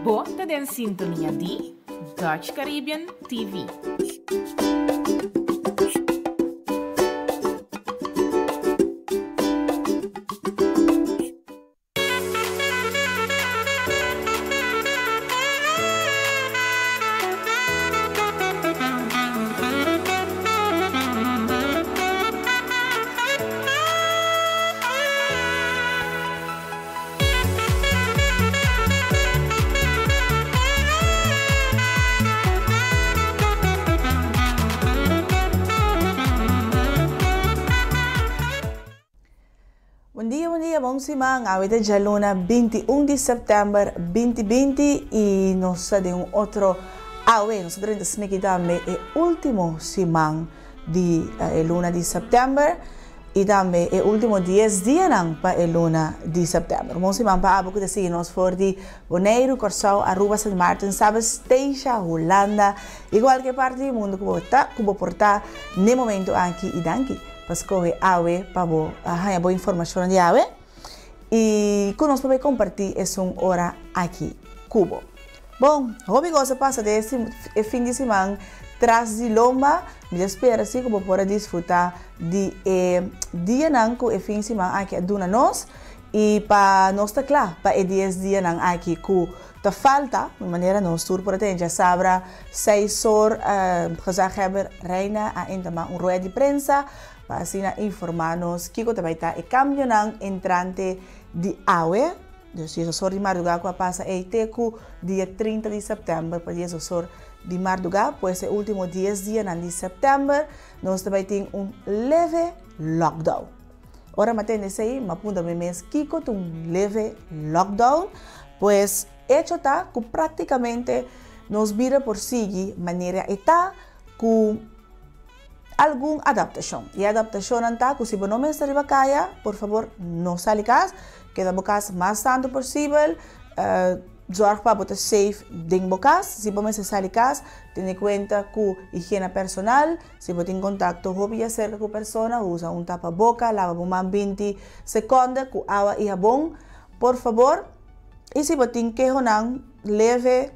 Bo ta den sintonia di Dutch Caribbean TV. Bon dia, bon dia, bon siman. Awe ta djaluna 21 di sèptèmber 2020 i nos ta den un otro awe. Nos ta drenta sniki tambe e último siman di e luna di sèptèmber i tambe e último dies dianan pa e luna di sèptèmber. Bon siman pa abo ku ta sigui nos for di Boneiru, Kòrsou, Aruba, Sint Maarten, Saba, Statia, Hulanda i kualke parti di mundu ku bo ta, ku bo por ta n'e momentu aki i danki. Pa skohe awe pa bo haña bo informashonnan di awe i ku nos por bai kompartí esun ora aki ku bo. Bon, hopi kos a pasa den e fin di siman tras di lomba. Mi ta spera si ku bo por a disfrutá di e dianan ku e fin siman aki a duna nos i pa nos ta kla pa e dies dianan aki ku ta falta, di manera nos tur por a tene djasabra seis or Gezaghebber Rijna a entamá un rueda di prensa pa asina informá nos kiko ta bai ta e kambionan entrante di awe, dus diesdos or di mardugá ku a pasa ei te ku dia 30 di sèptèmber pa diesdos or di mardugá, pues e último dies dianan di sèptèmber nos ta bai tin un leve lockdown. Ora mi a tende esei, mi a puntra mi mes kiko ta un leve lockdown? Pues, echo ta ku práktikamente nos bida por sigui manera e ta ku algun adaptashon. E adaptashonnan ta ku si bo no mester riba kaya, por fabor no sali kas, keda bo kas mas tantu posibel. Zorg pa bo ta safe den bo kas. Si bo mester sali kas, tene kuenta ku higiena personal. Si bo tin kontakto hopi djaserka ku persona, usa un tapaboka, laba bo man 20 sekonde ku awa i habon, por fabor. I si bo tin kehonan leve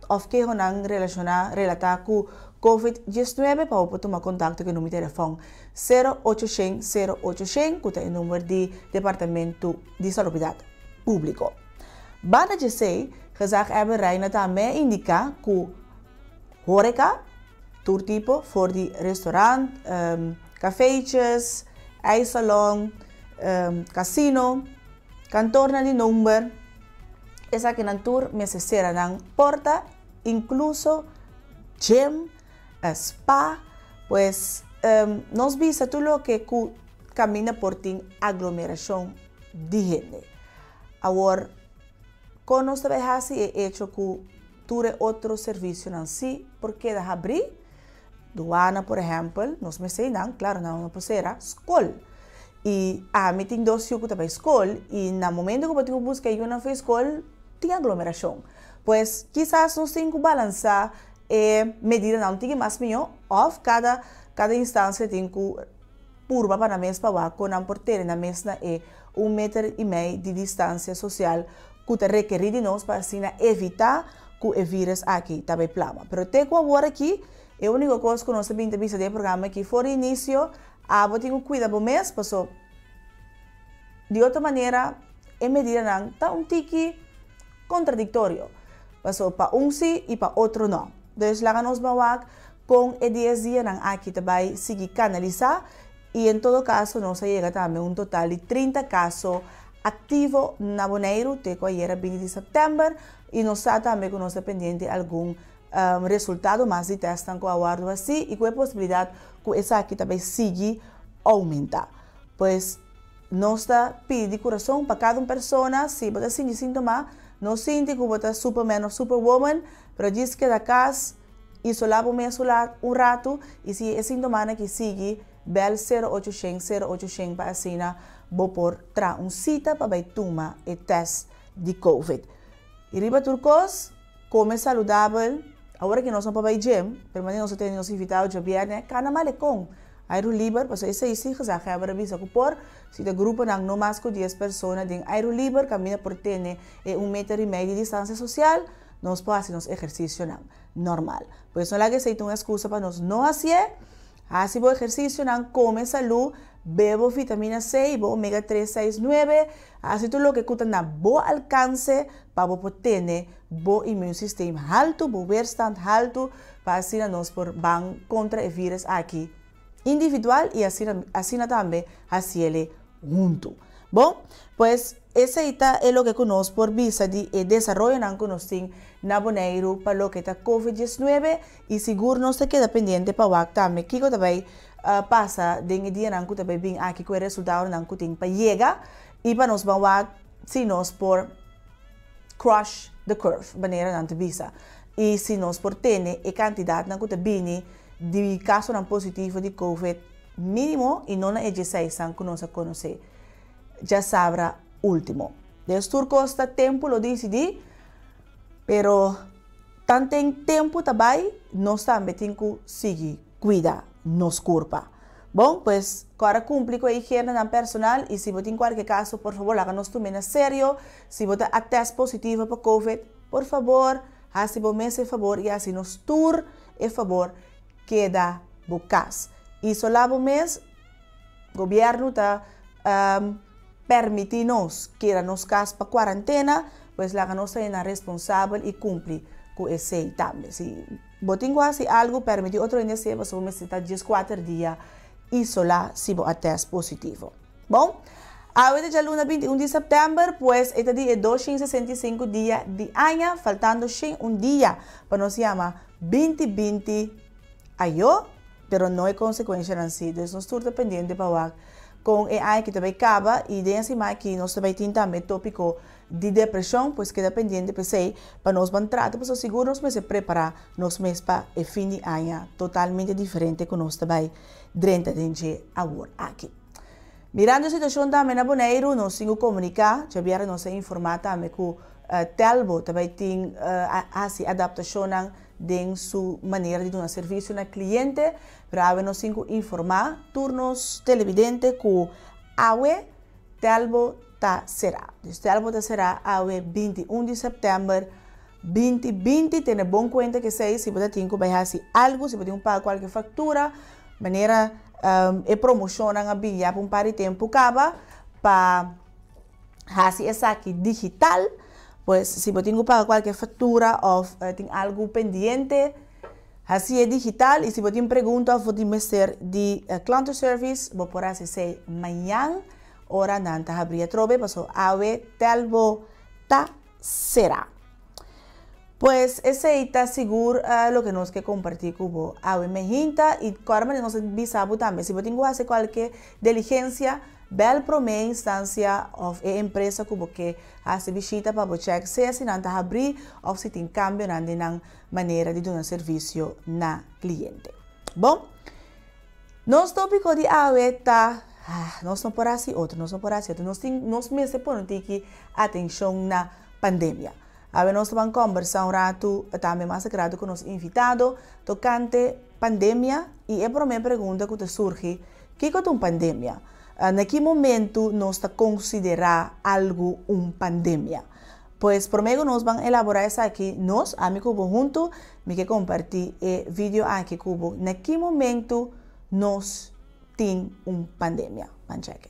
òf kehonan relashoná, relatá ku Covid 19, pa bo por tuma kontakto ku e number di telefòn sero ocho shen sero ocho shen, ku ta e number di Departamentu di Salubridat Públiko. Banda djesei, Gezaghebber Rijna tambe a indiká ku hóreka, tur tipo, for di restorant, kafeetjes, ijssalon, kasino, kantornan di number, esakinan tur mester sera nan porta, inkluso gym, spa, pues nos bisa tur loke ku kaminda por tin aglomerashon di hende. Awor, kon nos ta bai hasi e echo ku tur e otro servisionan sí por keda habrí? Duana, por ehèmpel, nos mester einan, klaro, nan no por sera skol. I ami tin dos yu ku ta bai skol i na momento ku bo tin ku buska e yunan for e skol, tin aglomerashon. Pues, kisas nos tin ku balansá e medidanan un tiki mas mihó òf kada kada instansia tin ku purba pa nan mes pa wak kon nan por tene nan mes na e un meter i mei di distansia sosial ku ta rekerí di nos pa asina evitá ku e vírus aki ta bai plama. Pero te ku awor aki, e úniko kos ku nos ta bin ta bisa den e programa aki for di inisio, abo tin ku kuida bo mes paso di otro manera e medidanan ta un tiki kontradiktorio, paso pa un si i pa otro no. Dus laga nos ban wak kon e dies dianan aki ta bai sigui kanalisá i en todo kaso nos a yega tambe un total di 30 kaso aktivo na Boneiru te ku ayera 20 di sèptèmber i nos sa tambe ku nos ta pendiente algun resultado mas di tèstnan ku a wòrdu hasí i ku e posibilidat ku esaki ta bai sigui oumentá. Pues nos ta pidi di kurason pa kada un persona si bo ta sinti sintoma no sinti ku bo ta superman òf superwoman pero djis keda kas Isolá bo mes un ratu i si e sintomanan aki sigui, bèl sero ocho shen sero ocho shen pa asina bo por traha un sita pa bai tuma e tèst di covid. I riba tur kos, kome saludabel. Awor aki nos no por bai gym, pero manera nos a tene nos invitado djabièrnè, kana malekon, airu liber, pasobra esei si gezaghebber a bisa ku por, si ta gruponan no mas ku dies persona den airu liber kaminda por tene e un meter i mei di distansia sosial. nos por hasi nos ehersisionan normal. Pues no laga esei ta un excusa pa nos no hasié. Hasi bo ehersisionan, kome salú, bebe bo vitamina C i bo omega tres, seis, nuebe, hasi tur loke ku ta na bo alkanse pa bo por tene bo immuunsysteem haltu, bo weerstand haltu, pa asina nos por ban kontra e virus aki individual i asina asina tambe hasiele huntu. Bon, pues esei ta e loke ku nos por bisa di e desaroyonan ku nos tin na Boneiru pa loke ta Covid diesnuebe i sigur nos ta keda pendiente pa wak tambe kiko ta bai pasa den e dianan ku ta bai bin aki ku e resultadonan ku tin pa yega i pa nos ban wak si nos por crush the curve manera nan ta bisa i si nos por tene e kantidatnan ku ta bini di kasonan positivo di Covid mínimo i no na e dieseisnan ku nos a konosé djasabra último. Des tur kos ta tempu lo disidí, pero tanten tempu ta bai nos tambe tin ku sigui kuida nos kurpa. Bon, pues kòrda kumpli ku e higiënenan personal i si bo tin kualke kaso por fabor laga nos tum'é na serio. Si bo ta a tèst positivo pa covid, por fabor hasi bo mes e fabor i hasi nos tur e fabor keda bo kas. Isolá bo mes, gobièrnu ta pèrmití nos keda nos kas pa kuarantena, pues laga nos ta henda responsabel i kumpli ku esei tambe. Si bo tin ku hasi algu, pèrmití otro hende hasié pasobra bo mester ta dieskuater dia isolá si bo a tèst positivo. Bon, awe ta djaluna 21 di sèptèmber, pues e ta di e 265 dia di aña, faltando 101 dia pa nos yama 2020 ayo, pero no e konsekuenshanan si. Dus nos tur ta pendiente pa wak kon e aña aki ta bai kaba i den e siman aki nos ta bai tin tambe topiko di depreshon, pues keda pendiente p'esei pa nos ban trata pasobra sigur nos mester prepara nos mes pa e fin di aña totalmente diferente ku nos ta bai drenta den dje awor aki. Mirando e situashon tambe na Boneiru nos tin ku komuniká, djabièrnè nos a informá tambe ku Telbo ta bai tin a hasi adaptashonnan den su manera di duna servisio na kliente, pero awe nos tin ku informá tur nos televidente ku awe Telbo ta será. Dus Telbo ta será awe 21 di sèptèmber 2020. Tene bon kuenta ku esei si bo ta tin ku bai hasi algu, si bo tin ku paga kualke faktura, manera e promoshonnan a bin ya pa un par di tempu kaba pa hasi esaki digital, pues si bo tin ku paga kualke faktura òf tin algu pendiente, hasié digital i si bo tin pregunta òf bo tin mester di klantenservice bo por hasi esei mañan ora nan ta habri atrobe pasobra awe tel bo ta sera. Pues esei ta sigur loke nos ke kompartí ku bo awe mehinta i kòrda manera nos a bisa bo tambe si bo tin ku hasi kualke diligensia Bel promé instansia òf e empresa ku bo ke hasi bishita pa bo chèk sea si nan ta habrí òf si tin kambionan den nan manera di duna servisio na kliente. Bon, nos tópiko di awe ta, Nos no por hasi otro, nos no por hasi otro. Nos tin, nos mester pone un tiki atenshon na pandemia. Awe nos ta ban kòmbersá un ratu, tambe mas agrado ku nos invitado, tokante pandemia i e promé pregunta ku ta surgi, Kiko ta un pandemia? Na ki momentu nos ta konsiderá algu un pandemia? Pues promé ku nos ban elaborá esaki nos, ami ku bo huntu, mi ke kompartí e video aki ku bo na ki momentu nos tin un pandemia. Ban chèk'e.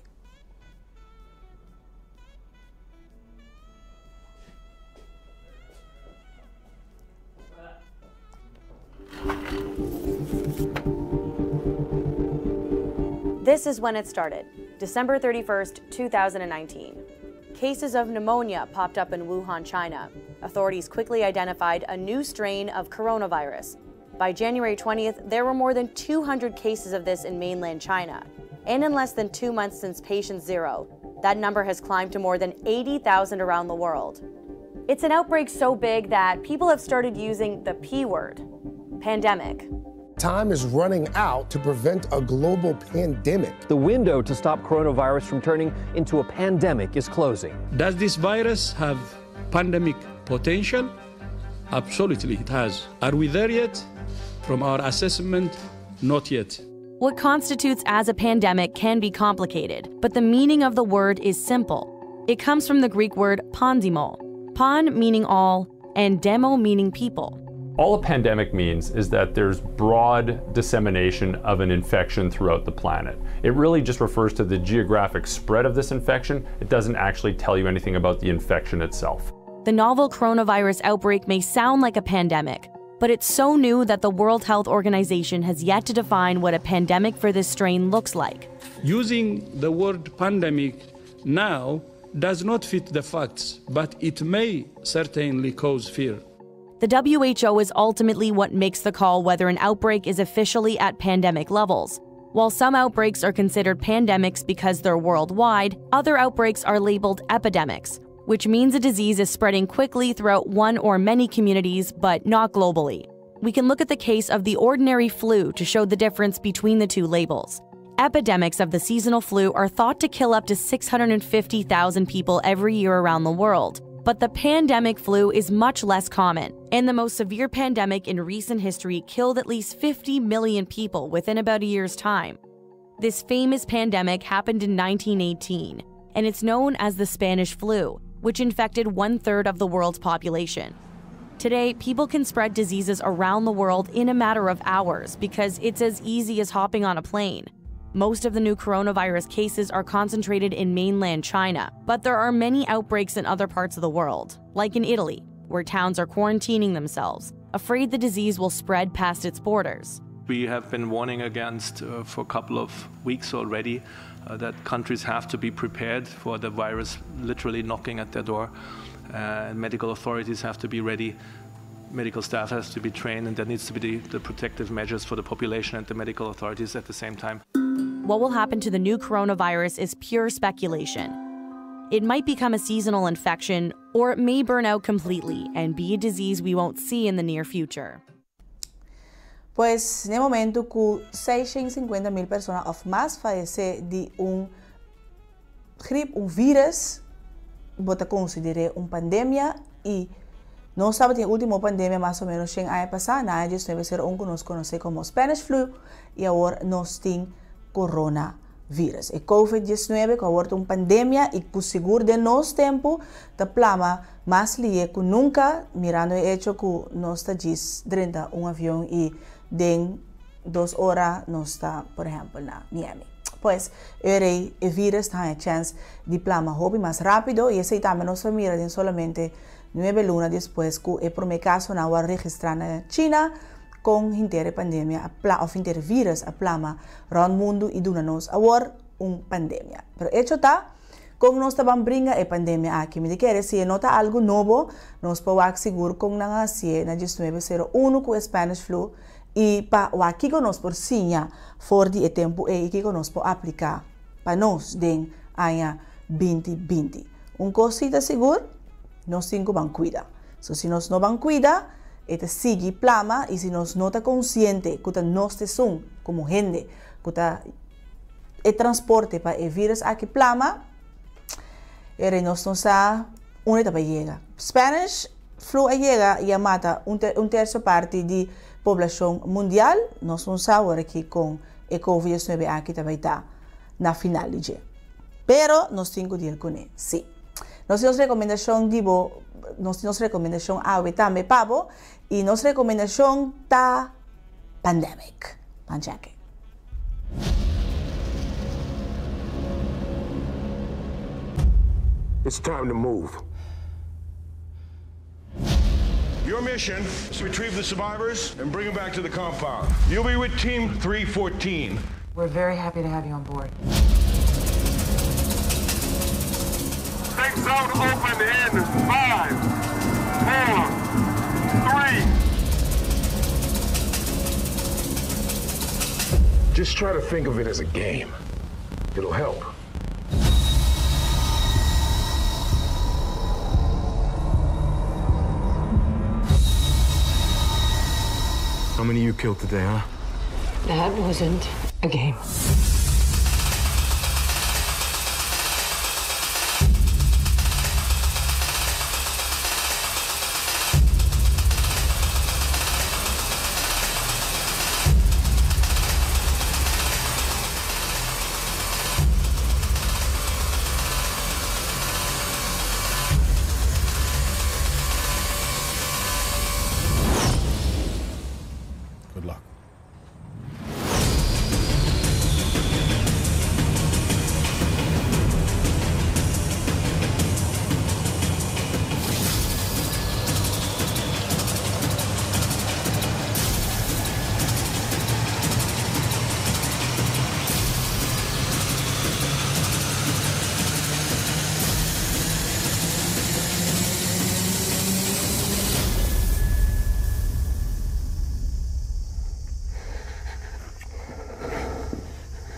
This is when it started, December 31st, 2019. Cases of pneumonia popped up in Wuhan, China. Authorities quickly identified a new strain of coronavirus. By January 20th, there were more than 200 cases of this in mainland China. And in less than two months since patient zero, that number has climbed to more than 80,000 around the world. It's an outbreak so big that people have started using the P word pandemic. Time is running out to prevent a global pandemic. The window to stop coronavirus from turning into a pandemic is closing. Does this virus have pandemic potential? Absolutely, it has. Are we there yet? From our assessment, not yet. What constitutes as a pandemic can be complicated, but the meaning of the word is simple. It comes from the Greek word pandemo, pan meaning all, and demo meaning people. All a pandemic means is that there's broad dissemination of an infection throughout the planet. It really just refers to the geographic spread of this infection. It doesn't actually tell you anything about the infection itself. The novel coronavirus outbreak may sound like a pandemic, but it's so new that the World Health Organization has yet to define what a pandemic for this strain looks like. Using the word pandemic now does not fit the facts, but it may certainly cause fear. The WHO is ultimately what makes the call whether an outbreak is officially at pandemic levels. While some outbreaks are considered pandemics because they're worldwide, other outbreaks are labeled epidemics, which means a disease is spreading quickly throughout one or many communities, but not globally. We can look at the case of the ordinary flu to show the difference between the two labels. Epidemics of the seasonal flu are thought to kill up to 650,000 people every year around the world. But the pandemic flu is much less common, and the most severe pandemic in recent history killed at least 50 million people within about a year's time. This famous pandemic happened in 1918, and it's known as the Spanish flu, which infected 1/3 of the world's population. Today, people can spread diseases around the world in a matter of hours because it's as easy as hopping on a plane. Most of the new coronavirus cases are concentrated in mainland China, but there are many outbreaks in other parts of the world, like in Italy, where towns are quarantining themselves, afraid the disease will spread past its borders. We have been warning against for a couple of weeks already that countries have to be prepared for the virus literally knocking at their door. And medical authorities have to be ready, medical staff has to be trained, and there needs to be the protective measures for the population and the medical authorities at the same time. What will happen to the new coronavirus is pure speculation. It might become a seasonal infection, or it may burn out completely and be a disease we won't see in the near future. Pues, na momento ku 650 mil persona òf mas fayesé di un grip, un vírus, bo ta konsider'é un pandemia i nos tabatin e último pandemia mas o ménos shen aña pasá, na aña 1901 ku nos konosé komo Spanish Flu i awor nos tin coronavirus. E Covid 19 ku awor ta un pandemia i ku sigur den nos tempu ta plama mas lié ku nunka, mirando e echo ku nos ta djis drenta un avion i den dos ora nos ta por ehèmpel na Miami. Pues, e rei e vírus ta haña chèns di plama hopi mas rápido i esei tambe nos ta mira den solamente nuebe luna despues ku e promé kasonan wòrdu registrá na China kon henter e pandemia a pla òf henter e vírus a plama rònt mundu i duna nos awor un pandemia. Pero echo ta kon nos ta ban bringa e pandemia aki. Mi ta kere si e no ta algu nobo nos por wak sigur kon nan a hasié na diesnuebe sero unu ku e Spanish flu i pa wak kiko nos por siña for di e tempu ei i kiko nos por apliká pa nos den aña 2020. Un kos si ta sigur, nos tin ku ban kuida. So si nos no ban kuida, e ta sigui plama i si nos no ta konsiente ku ta nos ta esun komo hende ku ta e transporte pa e virus aki plama, e rei nos no sa unda ta bai yega. Spanish flu a yega i a mata un terso parti di poblashon mundial, nos no sa awor aki kon e covid 19 aki ta bai ta na final di dje. Pero nos tin ku deal kuné, sí. Nos tin nos rekomendashon di bo, nos tin nos rekomendashon awe tambe pa bo, i nos rekomendashon ta pandemic. Ban chèk'e. It's time to move. Your mission is to retrieve the survivors and bring them back to the compound. You'll be with Team 314. We're very happy to have you on board. Safe zone open in 5, 4, 3. Just try to think of it as a game. It'll help. How many you killed today, huh? That wasn't a game.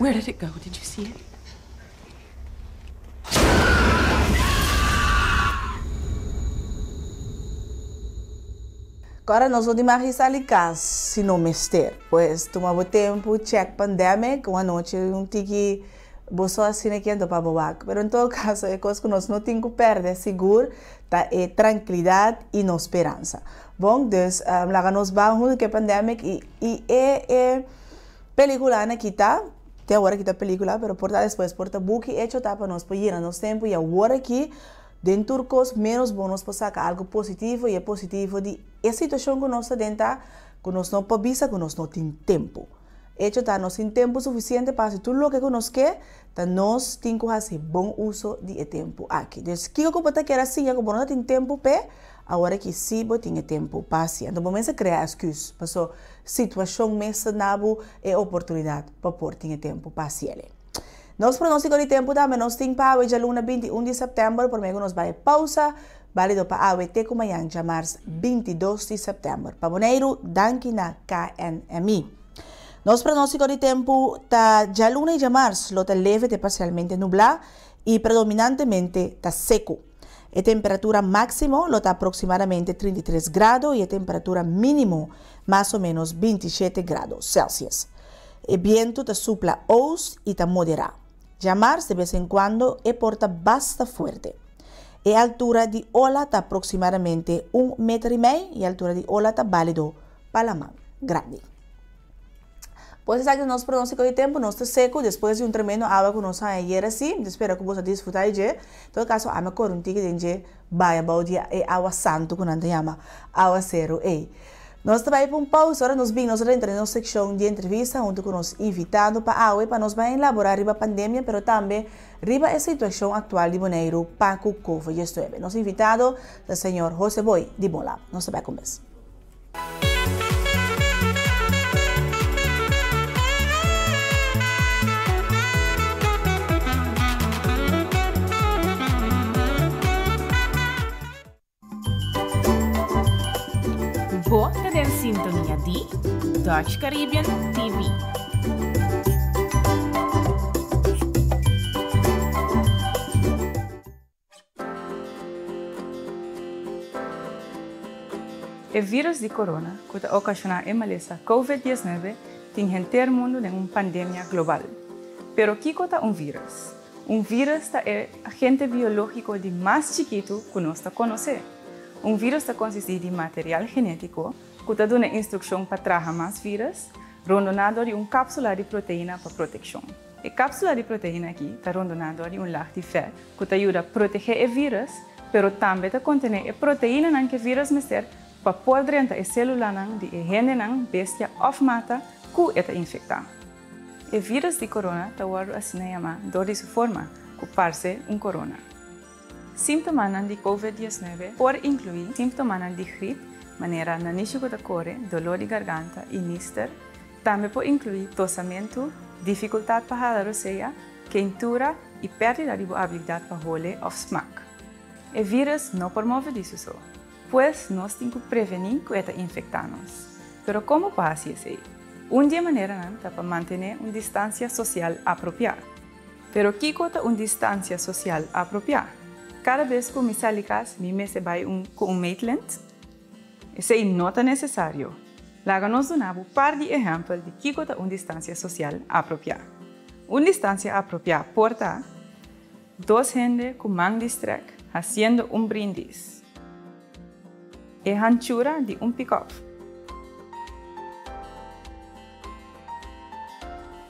Where did it go? Did you see it? Kòrda nos no tin mag di sali kas si no mester. Pues tuma bo tempu, check pandemic, un anochi un tiki bo so asina ki anto pa bo wak. Pero en todo kaso e kos ku nos no tin ku pèrdè sigur ta e trankilidat i nos speransa. Bon, dus laga nos ban huntu ku e pandemic i i e e pelikulanan aki ta, te awor aki ta pelikula pero por ta despues por ta buki echo ta pa nos por yena nos tempu i awor aki Den tur kos ménos bon nos por saka algu positivo i e positivo di e situashon ku nos ta den ta ku nos no por bisa ku nos no tin tempu. Echo ta nos tin tempu sufisiente pa hasi tur loke ku nos ke, ta nos tin ku hasi bon uso di e tempu aki. Dus kiko ku bo ta kere siña ku bo no ta tin tempu p'e, awor aki sí bo tin e tempu pa hasi. Anto bo mester krea esküs paso situashon mes ta na bo e oportunidat pa por tin e tempu pa hasi el'e. Nos pronóstiko di tempu tambe nos tin pa awe djaluna 21 di sèptèmber promé ku nos bai e pousa, bálido pa awe te ku mañan djamars 22 di sèptèmber. Pa Boneiru, danki na KNMI. Nos pronóstiko di tempu ta djaluna i djamars lo ta leve te parsialmente nublá i predominantemente ta seku. E temperatura máksimo lo ta aproksimadamente 33 grado i e temperatura mínimo mas o ménos 27 grado Celsius. E bientu ta supla oost i ta moderá. Djamars de bes en kuando e por ta basta fuerte. E altura di ola ta aproksimadamente un meter i mei i e altura di ola ta bálido pa laman grandi. Pues esaki ta nos pronóstiko di tempu. Nos ta seku despues di un tremendo awa ku nos haña ayera si. Mi ta spera ku boso a disfrutá di dje. En todo kaso ami a kore un tiki den dje bai abou di e awa santu ku nan ta yama awaseru ei. Nos ta bai pa un pausa, ora nos bin nos rentra den nos sekshon di entrevista huntu ku nos invitado pa awe pa nos bai elaborá riba pandemia pero tambe riba e situashon aktual di Boneiru pa ku Covid 19. Nos invitado ta señor Jose Boy di Bonlab. Nos ta bai ku mes. Bo ta den sintonia di Dutch Caribbean TV. E vírus di corona ku ta okashoná e malesa Covid 19 tin henter mundu den un pandemia global. Pero kiko ta un vírus? Un vírus ta e agente biológiko di mas chikitu ku nos ta konosé. Un vírus ta konsistí di material genétiko ku ta duna instrukshon pa traha mas vírus, rondoná dor di un kápsula di proteina pa protekshon. E kápsula di proteina akí ta rondoná dor di un lag di fèt ku ta yuda protegé e vírus, pero tambe ta kontené e proteinanan ku e vírus mester pa por drenta e sélulanan di e hendenan, bestia òf mata ku e ta infektá. E vírus di korona ta wòrdu asina yamá dor di su forma, ku parse un korona. Síntomanan di Covid 19 por inkluí síntomanan di grip, manera nanishi ku ta kore, doló di garganta i nister. Tambe por inkluí tosamentu, difikultat pa hala rosea, keintura i pèrdida di bo abilidat pa hole òf smak. E vírus no por move di su so. Pues nos tin ku prevení ku e ta infektá nos. Pero komo pa hasi esei? Un di e maneranan ta pa mantené un distansia sosial apropiá. Pero kiko ta un distansia sosial apropiá? Kada bes ku mi sali kas mi mester bai un ku un meetlint? Esei no ta nesesario. Laga nos duna bo par di ehèmpel di kiko ta un distansia sosial apropiá. Un distansia apropiá por ta. Dos hende ku man di strèk hasiendo un brindis. E hanchura di un pikòp.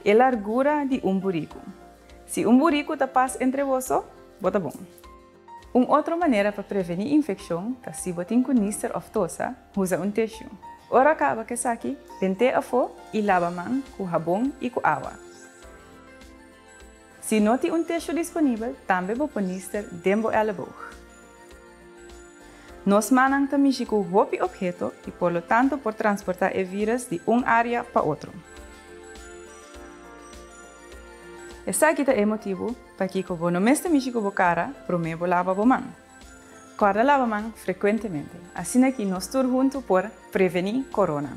E largura di un buriku. Si un buriku ta pas entre boso, bo ta bon. Un otro manera pa prevení infekshon ta si bo tin ku nister òf tosa, usa un tishu. Ora kaba ku esaki, bent'é afó i laba man ku habon i ku awa. Si no tin un tishu disponibel, tambe bo por nister den bo èleboog. Nos mannan ta mishi ku hopi opheto i por lo tanto por transportá e vírus di un área pa otro. Esaki ta e motibu pakiko bo no mester mishi ku bo kara promé bo laba bo man. Kòrda laba man frekuentemente, asina ki nos tur huntu por prevení korona.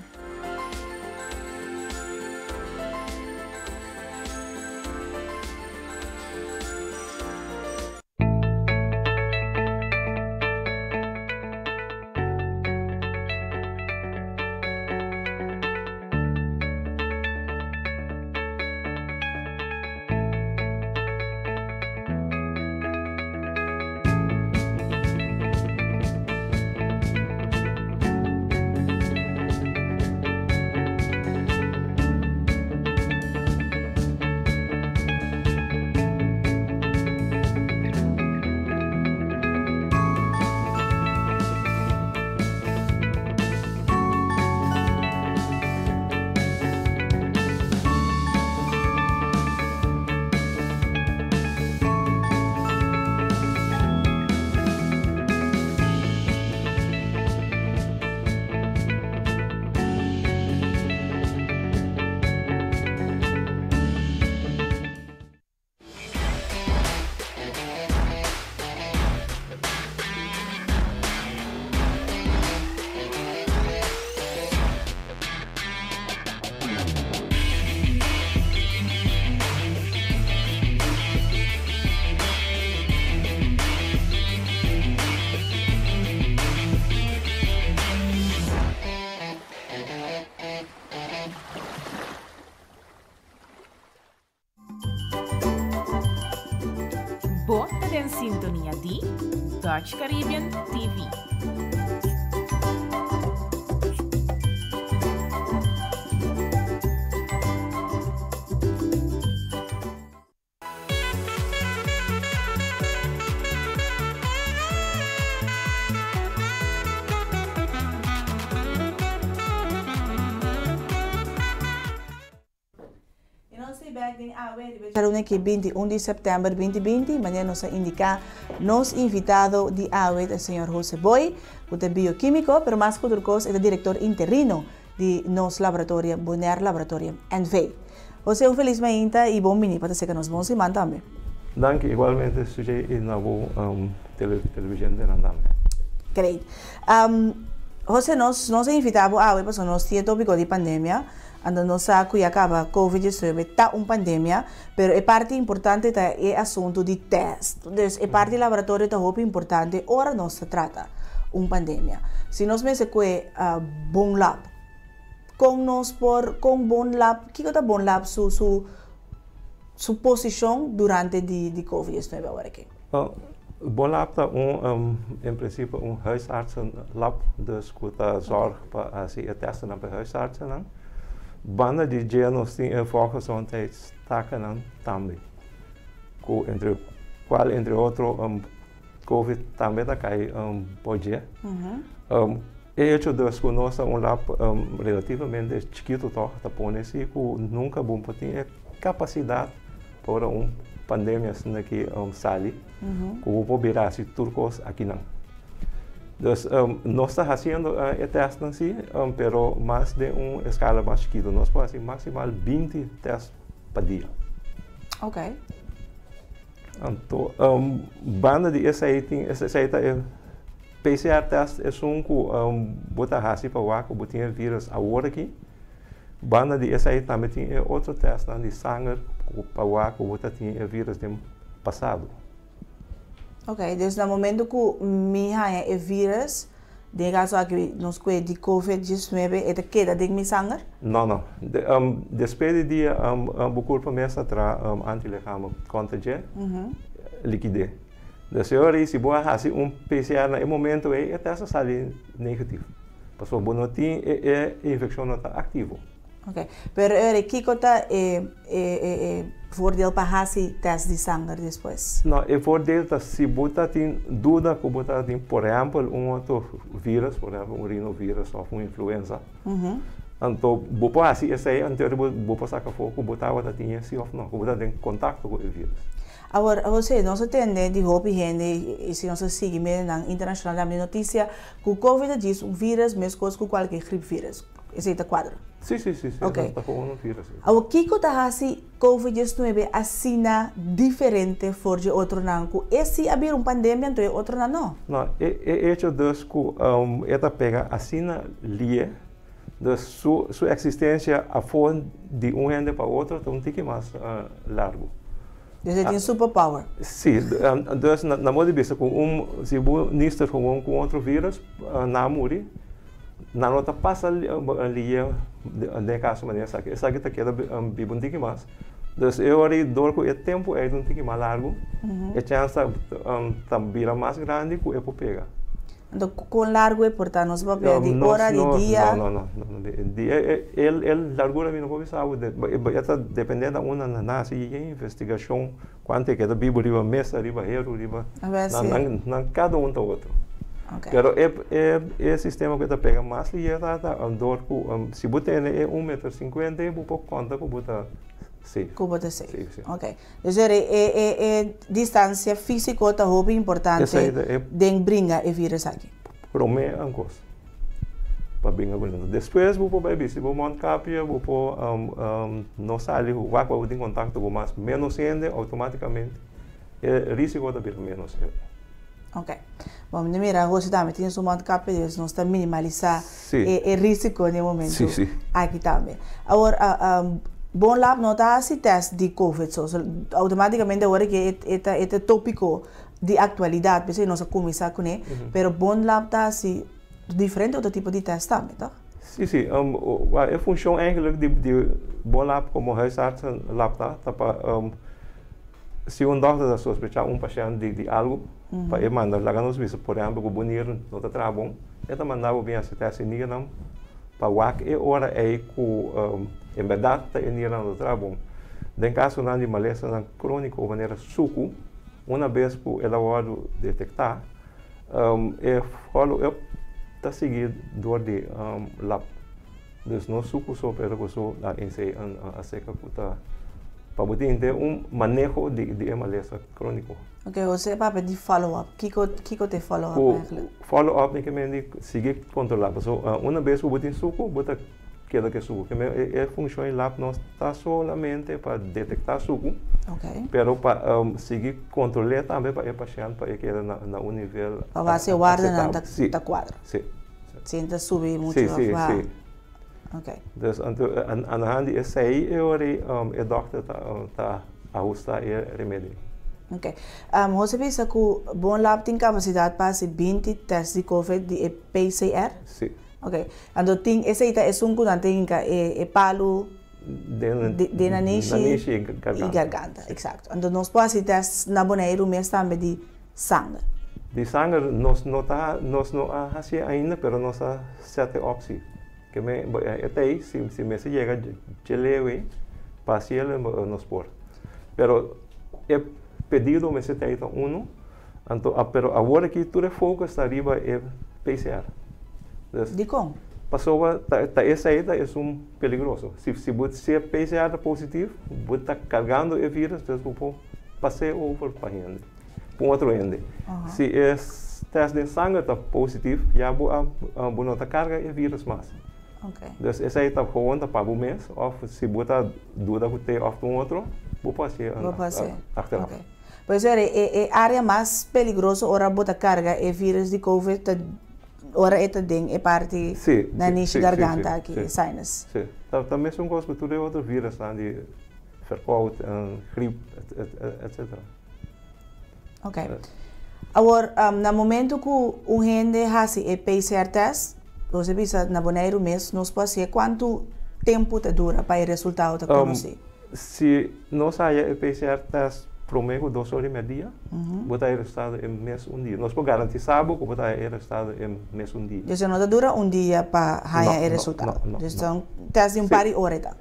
den sintonia di Dutch Caribbean TV. I nos ta bek den awe riba djaluna ki 21 di sèptèmber 2020, manera nos a indiká nos invitado di awe ta señor Jose Boy, ku ta biokímiko, pero mas ku tur kos e ta direktor interino di nos laboratorio Bonaire Laboratorium NV. Jose un felis mainta i bon bini pa ta seka nos bon siman tambe. Danki igualmente Sujay i na bo televidentenan tambe. Great. Jose nos nos a invita bo awe pasobra nos tin e topico di pandemia, anto nos sa cu ya caba covid 19 ta un pandemia, pero e parti importante ta e asunto di test. Dus e parti laboratorio ta hopi importante ora nos ta trata un pandemia. Si nos mester cue bon lab, Kon nos por, kon Bon Lab, kiko ta Bon Lab su, su, su posishon durante di, di Covid 19 awor aki? Bon Lab ta un, en prinsipio un huisartsenlab, dus ku ta zòrg pa hasi e tèstnan pa e huisartsennan. Banda di dje nos tin e volksgezondheidstakennan tambe, ku entre kual entre otro Covid tambe ta kai bou dje. E hecho dus ku nos ta un lab relativamente chikitu tòg ta pone si ku nunka bo por tin e kapasidat pa ora un pandemia asina aki sali ku bo por bira hasi tur kos akinan. Dus nos ta hasiendo e tèstnan si pero mas den un eskala mas chikitu. Nos por hasi maksimal 20 tèst pa dia. Anto banda di esei tin esei ta e PCR test esun ku bo ta hasi pa wak ku bo tin e virus awor aki. Banda di esei tambe tin e otro testnan di sanger pa wak ku bo ta tin e virus den pasado. Ok, dus na momento ku mi haña e virus, den e kaso aki nos kue di covid 19, e ta keda den mi sanger? No, no. Despues di dia bo kurpo mes ta traha antilichamen kontra dje, likid'é. Dus e ora ei si bo a hasi un PCR na e momento ei e test a sali negatief. Pasobra bo no tin e infekshon no ta aktivo. Ok, pero e ora ei kiko ta e e voordeel pa hasi test di sanger despues? No, e voordeel ta si bo ta tin duda ku bo ta tin por ehèmpel un otro virus, por ehèmpel un rinovirus òf un influenza, anto bo por hasi esei anto e ora bo por saka afó ku bo tabata tin e si òf no, ku bo ta den kontakto ku e virus. Awor, José, nos a tende di hopi hende, i si nos a sigui medionan internashonal tambe di notisia, ku covid ta djis un virus meskos ku kualke grip virus. Esei ta kuadra? Sí, sí, sí, sí, Oké. ta komo un virus. Awor, kiko ta hasi covid 19 asina diferente for dje otronan ku e sí a bira un pandemia anto e otronan no? No, e e echo dus ku e ta pega asina lie, dus su su eksistensia afó di un hende pa otro ta un tiki mas largu. Dus e tin super power. Sí, dus na modo di bisa ku un si bo nister gewoon ku un otro virus nan a muri, nan no ta pasa liye den e kaso manera esaki. Esaki ta keda biba un tiki mas. Dus e ora ei dor ku e tempu ei ta un tiki mas largu, e chèns ta bira mas grandi ku e por pega. Anto kon largu e por ta? Nos papia di ora, di dia? No, no, no. E largura mi no por bisa bo. E ta depende na unda nan hasi e investigashon, kuantu e keda bibu riba mesa, riba heru, riba. Nan kada un ta otro. Pero e sistema ku e ta pega mas liher ta dor ku si bo tene e un meter sinkuenta bo por konta ku bo ta safe. Ku bo ta safe. Ok. Dus e e e distancia fisico ta hopi importante Esei ta e den bringa e virus aki. Prome an kos pa bringa ku nan. Despues bo por bai bisti bo mondkapje, bo por no sali wak pa bo tin kontakto ku mas menos hende, outomatikamente e risiko ta bira menos. Ok. Bon, mi ta mira José tambe tin su mondkapje, dus nos ta minimalisa e e risiko den e momento aki tambe. Awor, Bon Lab no ta hasi test di covid so, so automaticamente awor ke e ta e ta topico di actualidad, p'esei nos a cuminsa cune, pero Bon Lab ta hasi diferente otro tipo di test tambe, toch? Sí, sí. E funcion eigenlijk di di Bon Lab como huisartsenlab ta, ta pa. Si un dòkter ta sospechá un pashènt di di algu, pa e manda laga nos bisa, por ehèmpel ku bo nir no ta traha bon, e ta manda bo bin hasi tèst di nirnan pa wak e ora ei ku en bèrdat ta e nirnan no ta traha bon. Den kasonan di malesanan króniko manera suku, una bes ku el a wòrdu detektá, e follow up ta sigui dor di lab. Dus no suku so pero ku su a ensey acerca ku ta pa bo tin henter un maneho di di e malesa kroniko. Ok, Jose papia di follow up. Kiko kiko ta e follow up Ku eigenlijk? follow up mi ke men di sigui kontrola paso una bes ku bo tin suku bo ta keda ku e suku. Ke men e e funshon di lab no ta solamente pa detekta suku Ok. pero pa sigui kontrol'é tambe pa e pashènt pa e keda na na un nivel Pa wak si e wardenan ta akseptabel. Si, ta kuadra. si. Sin ta subi mucho Sí, sí, of baha. sí. Ok. Dus anto aan de hand di esei e ora ei e dokter ta ta ahusta e remedi. Ok. Jose bisa ku Bon Lab tin kapasidat pa hasi 20 tèst di covid di e PCR? Sí. Ok. Anto tin esei ta esun ku nan ta hinka e e palu Den den nanishi nanishi i garganta. I garganta, eksakto. Anto nos por hasi tèst na Boneiru mes tambe di sanger. Di sanger nos no ta nos no a hacié ainda pero nos a set e op si. Ke me e ta ei si si mester yega dje leu ei pa haciel nos por. Pero e pedido mester ta ei ta uno anto pero awor aki tur e focus ta riba e PCR. Dus Dikon? Pasobra ta ta esei ta esun peligroso. Si si bo si e PCR ta positivo bo ta cargando e virus dus bo por pas'é over pa hende. Pa un otro hende. Si e test den sanger ta positief, ya bo a bo no ta carga e virus mas. Dus esei ta gewoon ta pa bo mes of si bo ta duda cu te of ta un otro, bo por haci Bo por haci. achteraf. Por eso e e area mas peligroso ora bo ta carga e virus di covid ta ora e ta den e parti nanishi garganta aki, e sinus. Si, ta ta mesun cos cu tur e otro virusnan di verkoud en griep etcetera. Ok. Awor, na momento ku un hende hasi e PCR test, nos a bisa na Boneiru mes nos por hasié, kuantu tempu ta dura pa e resultado ta konosí? Si nos haya e PCR test promé ku dos ora i media, bo ta haya e resultado e mes un dia. Nos por garantisá bo ku bo ta haya e resultado e mes un dia. Dus e no ta dura un dia pa haya e resultado? No, no, no. Dus ta un test di un par di ora e ta?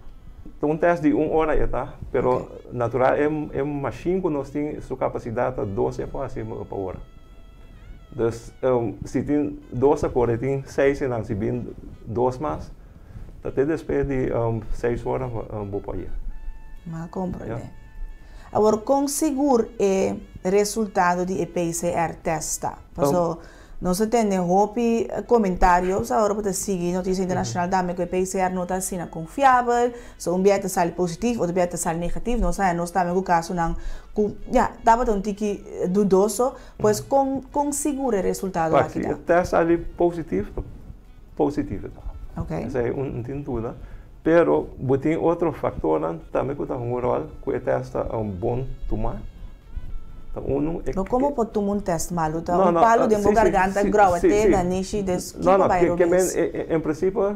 Ta un test di un ora e ta, pero natural e e machine ku nos tin su kapasidat ta dos e por hasi pa ora. Dus si tin dos a kore tin seis e nan si bin dos mas ta te despues di seis ora bo por yega. M'a komprende. Awor kon sigur e resultado di e PCR test ta? Paso Nos a tende hopi komentario sa ora bo ta sigui notisia internashonal tambe ku e PCR no ta asina konfiabel, so un bia ta sali positif otro bia ta sali negatif, nos haña nos tambe ku kasonan ku ya tabata un tiki dudoso, pues kon kon sigur e resultado aki ta? Si e tèst sali positif ta positif e ta. Ok. Esei un tin duda, pero bo tin otro faktornan tambe ku ta hunga un ròl ku e tèst ta bon tumá. Ta unu e No komo por tuma un tèst malu ta No un no palu den bo si si garganta si grou si te si nanishi des No kiko no bai ke ke men robes? en prinsipio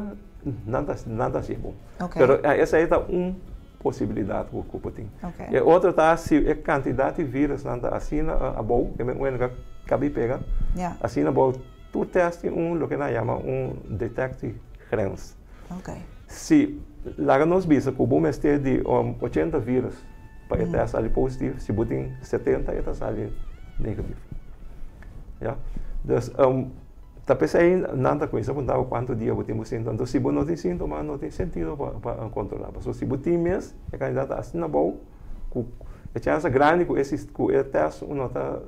nan ta nan ta hasi bon. Ok. Pero esei ta un posibilidat ku ku por tin. Ok. E otro ta si e kantidat di virusnan ta asina abou ke men un ka kabi pega Ya. asina abou tur tèst tin un loke nan yama un detectiegrens. Ok. Si laga nos bisa ku bo mester di 80 virus pa e test sali positief, si bo tin 70 e ta sali negatief. Ya. Dus ta p'esei nan ta kuminsá puntra bo kuantu dia bo tin bo síntoma. Entonces si bo no tin síntoma no tin sentido pa pa kontrolá. Pasobra si bo tin mes e kantidat ta asina abou ku e chèns ta grandi ku e ku e test no ta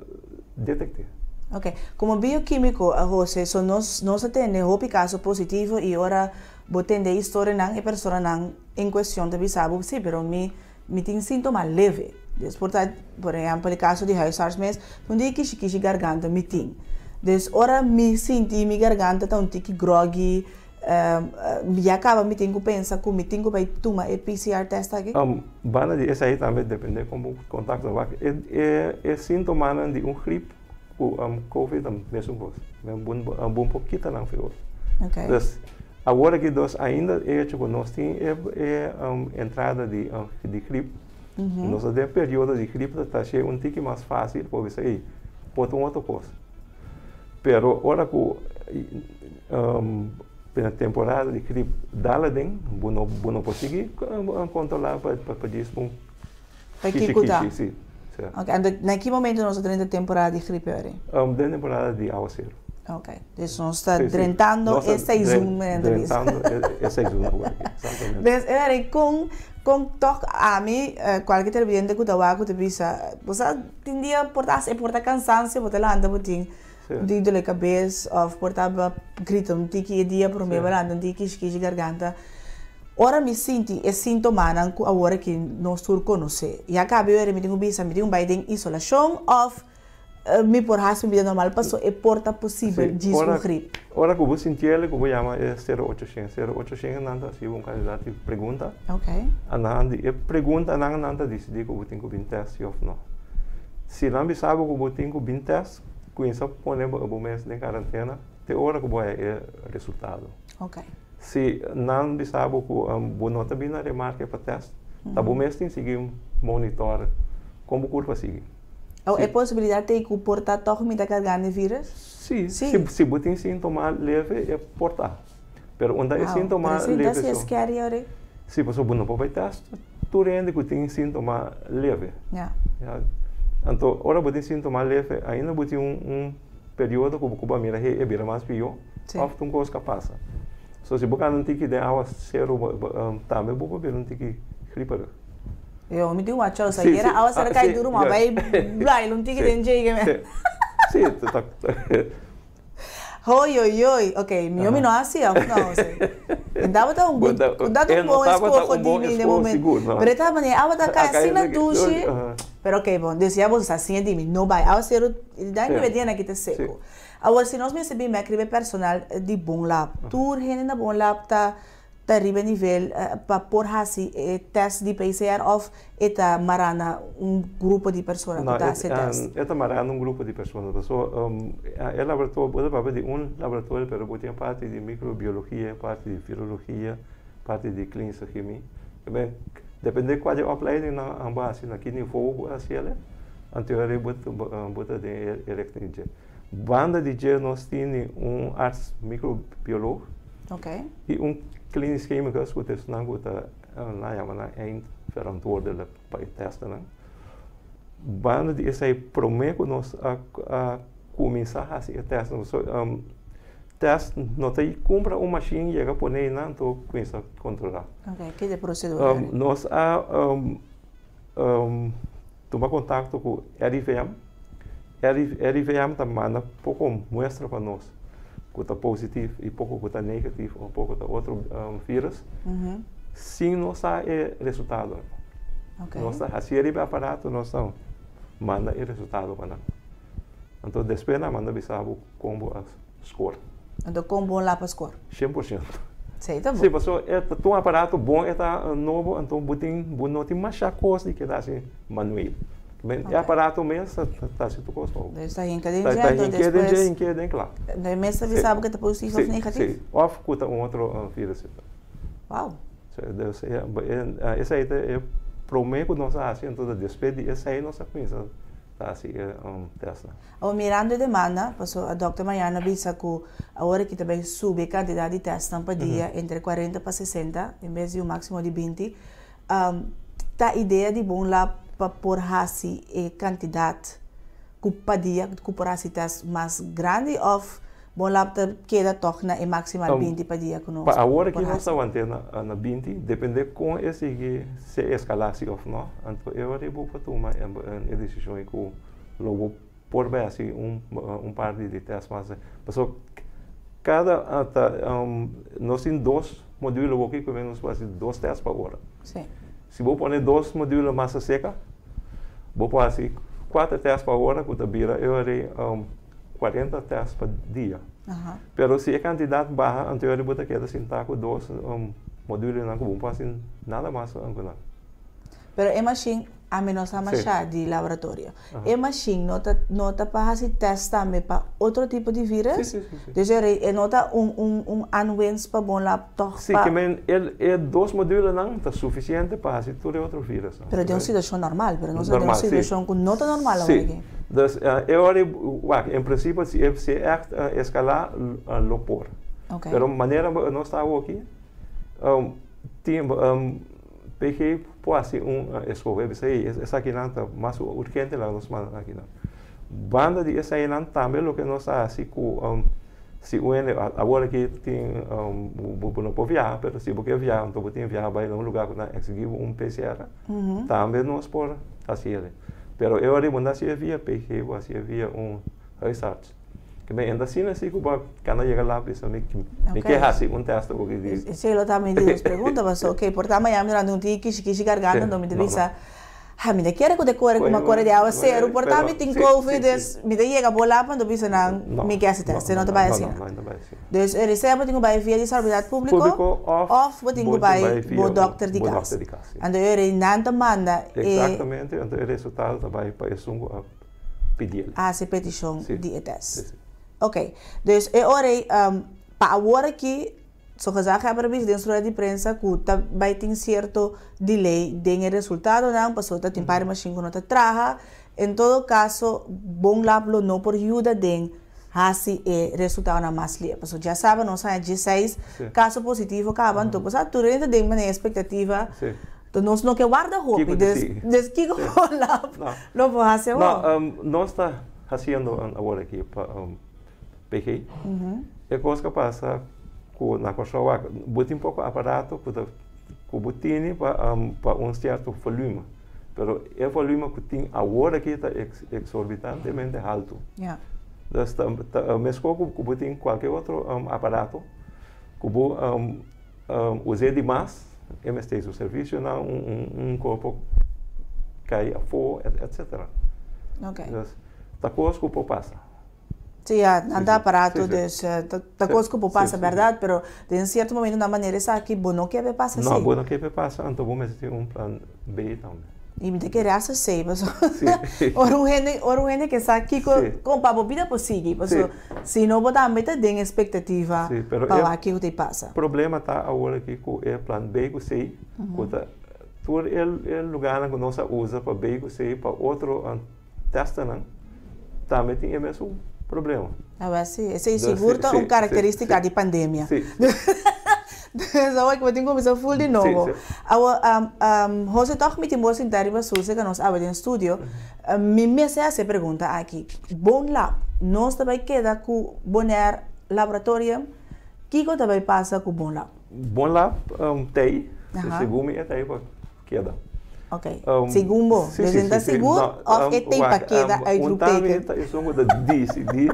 detekt'é. Ok. Komo biokímiko, Jose, so nos nos a tende hopi kaso positivo i ora bo tende e historianan e personanan en kuestion ta bisa bo, sí, pero mi Mi tin síntoma leve. Dus por ta, por ehèmpel e kaso di huisarts mes, un dia kishi kishi garganta mi tin. Dus ora mi sinti mi garganta ta un tiki groggy, ya kaba mi tin ku pensa ku mi tin ku bai tuma e PCR test aki? Banda di esei tambe depende kon bo kontakto wak. E e e síntomanan di un grip ku covid ta mesun kos. Bo por kita nan for otro. Dus awor aki dos ainda e hecho ku nos tin e e entrada di di grip. Nos ta den periodo di gripe ta hacié un tiki mas fácil pa bisa ey por ta un otro cos. Pero ora cu na temporada di grip dal aden bo no bo no por sigui controla pa pa djis un Pa kishi kico ta? kishi si. Si. Ok, anto na ki momento nos ta drenta temporada di gripe ora? Den temporada di awacero. Ok, dus nos ta drentando e seizoen men ta bisa. Drentando e seizoen awor aki, exactamente. Pues e ora con con toch ami cualke televidente cu ta wak cu ta bisa bo sa tin dia por ta e por ta cansancio bo ta lanta bo tin un tiki dole cabes of por ta bo grita un tiki e dia prome bo lanta un tiki kishi kishi garganta. Ora mi sinti e sintomanan cu awor aki nos tur conoce ya caba e ora mi tin cu bisa mi tin cu bay den isolacion of Mi por hasi un bida normal paso e por ta posibel djis un grip. Ora ku bo sinti el ku bo yama e sero ocho shen. Sero ocho shen nan ta hasi bo un kandidat di pregunta. Anan di e preguntanan nan ta disidí ku bo tin ku bin tèst si òf no. Si nan bisa bo ku bo tin ku bin tèst, kuminsá pone bo mes den karantena te ora ku bo haña e resultado. Si nan bisa bo ku bo no ta bin na remarke pa tèst, ta bo mes tin sigui monitor kon bo kurpa sigui. O e posibilidad t'ei cu por ta toch mi ta cargando e virus? Sí, si, si bo tin sintoma leve e por ta. Pero unda e sintoma Pero leve ta si so. e scary ora. Sí, pasobra bo no por bai test tur hende cu tin sintoma leve. Ja. Ja. Anto ora bo tin sintoma leve ainda bo tin un un periodo cu bo a mira hey e bira mas pió Sí. of ta un cos ca pasa. So si bo cana un tiki den awa cero tambe bo por bira un tiki grieperig. Yo mi tin wacho sa yera awa sera kai duro ma bai baila un tiki den dje me. Sí, ta Hoi hoi hoi, ok, mi mi no hasi of no si. En tabata un good, dat un bon escoho di mi den momento. Pero e tabata manera awa ta kai asina dushi. Pero ok bon, dus ya bo sa siña di mi no bai awa sero dan riba e dia nan kita seco. Awor si nos mester bin bek riba e personal di Bon Lab, tur hende na Bon Lab ta ta riba e nivel pa por hasi e test di PCR of e ta mará na un grupo di persona ku ta hasi e test? No, e ta mará na un grupo di persona. Paso e laboratorio, bo ta papia di un laboratorio pero bo tin parti di microbiologia, parti di virologia, parti di klinische chemie. Depende kua di opleiding nan bo hasi, na ki nivo bo hasi el, anto e bo ta den e richting dje. Banda di dje nos tini un arts microbioloog i un klinisch chemicus ku ta esnan ku ta nan yama nan eindverantwoordelijk pa e tèstnan. Banda di esei promé ku nos a kuminsá hasi e tèstnan so tèst no ta kumpra un mashin yega pone einan anto kuminsá kontrolá. Nos a Tuma kontakto ku RIVM. RIVM ta manda poko muestra pa nos ku ta positif i poko ku ta negatif òf poko ta otro virus sin nos sa e resultado. Nos ta hasié riba e aparato, nos ta manda e resultado pa nan. Anto despues nan manda bisa bo kon bo a score. Anto kon bon lapa score? 100%. Sí, ta bon. Sí, paso e ta un aparato bon, e ta nobo, anto bo tin, bo no tin masha kos di keda hasi manueel. Men e aparato mes ta hasi tur kos pa bo. Dus ta hinka den dje, anto despues. Ta hinka den dje, hinka den kla. E mes ta bisa bo ke ta positivo of negativo? Sí, sí. Of ku ta un otro virus. Wow. Dus esei ta e prome ku nos a hasi, anto despues di esei nos a kuminsa ta hasi e testnan. Awor mirando e demanda, pasobra Dòkter Mariano a bisa ku awor aki ta bai subi e kantidat di tèstnan pa dia entre kuarenta pa sesenta en bes di un máksimo di binti, ta idea di Bon Lab pa por hasi e kantidat ku pa dia ku por hasi tèst mas grandi òf Bon Lab ta keda tòg na e maksimal 20 pa dia ku nos Pa awor aki nos ta want'é na 20, dependé kon e sigui si e eskalá si òf nò, anto e ora ei bo por tuma e desishon ei ku lo bo por bai hasi un par di tèst mas. Pasobra kada ta nos tin dos modulo awor aki ku nos por hasi dos tèst pa ora. Si bo pone dos modulo mas aserka bo por hasi kuater tèst pa ora ku ta bira e ora ei 40 tèst pa dia. Pero si e kantidat baha, anto yori bo ta keda sintá ku dos modulenan ku bo no por hasi nada mas ku nan. Pero e machine, ami no sa masha di laboratorio. E machine no ta no ta pa hasi test tambe pa otro tipo di virus? Si, si, si, si. Dus e no ta un un un aanwinst pa Bonlab toch Si, pa. ke men e e dos modulenan ta sufisiente pa hasi tur e otro virusnan. Pero den un situashon normal, pero nos ta den un Normal, si. situashon ku no ta normal awor Si. aki. Dus e ora ei, wak, en prinsipio si e si e ègt eskalá lo por. Ok. Pero manera nos ta awoki, tin PG por hasi un eskoho, bisa ey esakinan ta mas urgente laga nos manda akinan. Banda di esainan tambe loke nos a hasi ku si un hende awor aki tin bo no por viaha pero si bo ke viaha anto bo tin viaha bai na un lugar ku nan eksigi bo un PCR tambe nos por hasi el. Pero e ora bo no hasié via PG bo hasié via un huisarts. Ke men enta asina si ku bo kana yega la bisa mi mi ke hasi un test ku ki di. Esei lo ta mi di dos pregunta paso ok por ta mañana mi durante un tiki kishi kishi garganta anto mi ta bisa ha mi ta kere ku ta kore ku mi a kore di awaseru por ta mi tin covid dus mi ta yega bo lap anto bisa nan mi ke hasi test no ta bai asina dus e resea bo tin ku bai via di salubridad publico of bo tin ku bai bo dokter di kas anto e ora nan ta manda e. Exactamente anto e resultado ta bai pa esun ku a pidiel. Hasi petishon di e test. Ok, dus e ora ei pa awor aki so gezaghebber a bisa den su rueda di prensa ku ta bai tin sierto delay den e resultadonan pasobra ta tin par di mashin ku no ta traha. En todo kaso Bon Lab lo no por yuda den hasi e resultadonan mas lihe. Pasobra dja saba nos haña dieseis kaso positivo kaba anto pues a tur hende ta den manera espektativa. Entonces nos no ke warda hopi, dus dus kiko bo lab lo por hasi awor? No, nos ta hasiendo awor aki pa PG. E kos ku a pasa ku na Kòrsou wak, bo tin poko aparato ku ta ku bo tini pa pa un sierto volume, pero e volume ku tin awor aki ta eksorbitantemente haltu. Dus ta ta meskos ku bo tin kualke otro aparato ku bo Us'é di mas, e mester su servisionan, un korpo kai afó, etcetera. Ok. Dus, ta kos ku por pasa. Sí, ya, nan ta aparato, dus ta kos ku por pasa, bèrdat? Pero den sierto momento nan manera esaki, bo no ke p'e pasa así. No, bo no ke p'e pasa, anto bo mester tin un plan B tambe. I mi ta kere hasta esei, pasobra ora un hende, ora un hende ke sa kiko, kon pa bo bida por sigui, pasobra si no bo tambe ta den expectativa pa wak kiko ta pasa. Problema ta awor aki ku e plan B ku C, ku ta tur e lugarnan ku nos a usa pa B ku C pa otro tèstnan tambe tin e mesun problema. Awor si, esei sigur ta un karakterístika di pandemia. Dus awor bo tin kuminsá ful di nobo. Awor, Jose tòg mi tin bo sintá riba suse ku nos aba den studio. Mi mester hasi e pregunta aki. Bon Lab, nos ta bai keda ku Bonaire Laboratorium? Kiko ta bai pasa ku Bon Lab? Bon Lab t'ei, segun mi e t'ei pa keda. Ok, segun bo. Dus e ta sigur of e t'ei pa keda uitroepteken? Un tambe ta esun ku ta disidí,